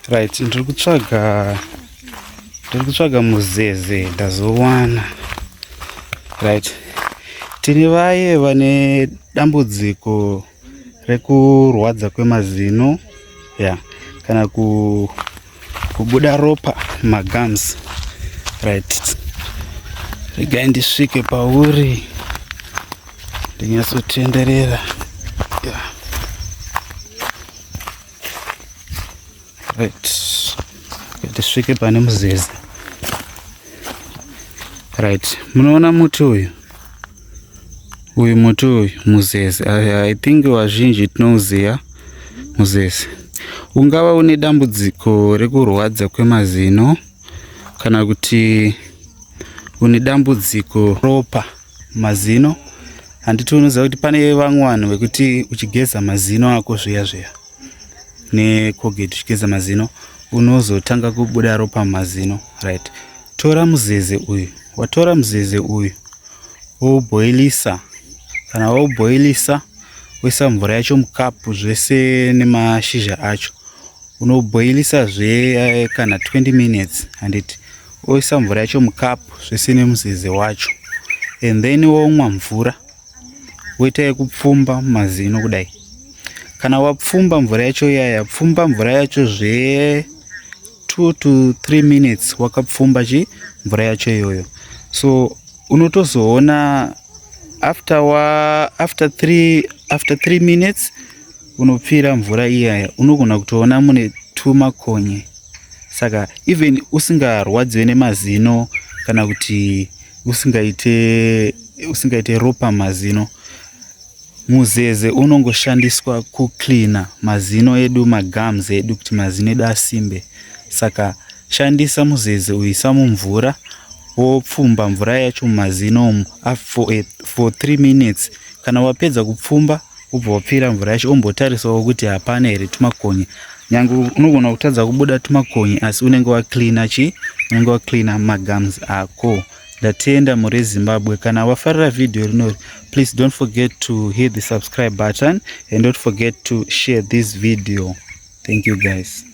Right, ndiri kutsvaga ndiri kutsvaga muzeze ndazowana. Right. Tine vaye vane dambudziko rekurwadza kwemazino ya kana ku kubuda ropa magums. Right. Regai ndisvike pauri ndinyatsotenderera. Yeah. Right, tisvike pane muzeze. Right, munoona muti uyu, uyu muti uyu muzeze. I think vazhinji tinouziva muzeze. Ungava une dambudziko rekurwadza kwemazino kana kuti une dambudziko ropa mazino. Handiti unoziva kuti pane vamwe vanhu vekuti uchigeza mazino ako zviya zviya neColgate, uchigeza mazino unozotanga kubuda ropa mumazino. Right, tora muzeze uyu. Watora muzeze uyu, woubhoilisa. Kana waubhoilisa, woisa mvura yacho mukapu zvese nemashizha acho. Unobhoilisa zve kana 20 minutes, handiti? Oisa mvura yacho mukapu zvese nemuzeze wacho and then womwa mvura, woita yekupfumba mazino kudai. Kana wapfumba mvura yacho iyaya, pfumba mvura yacho zve 2 to 3 minutes wakapfumba chi mvura yacho iyoyo. So unotozoona after wa after 3 after 3 minutes unopfira mvura iyaya, unogona kutoona mune tumakonye. Saka even usingarwadziwe nemazino kana kuti usingaite ropa mazino, muzeze unongoshandiswa kucleana mazino edu, magums edu, kuti mazino edu asimbe. Saka shandisa muzeze, uisa mumvura, wopfumba mvura yacho mumazino umu for 3 minutes. Kana wapedza kupfumba, ubva wapfira mvura yacho, ombotarisawo kuti hapana here tumakonye. Nyange unogona kutadza kubuda tumakonye, asi unenge wacleana chi unenge wacleana magums ako. Ndatenda muri Zimbabwe. Kana wafarira vhidhiyo rinori, please don't forget to hit the subscribe button and don't forget to share this video. Thank you, guys.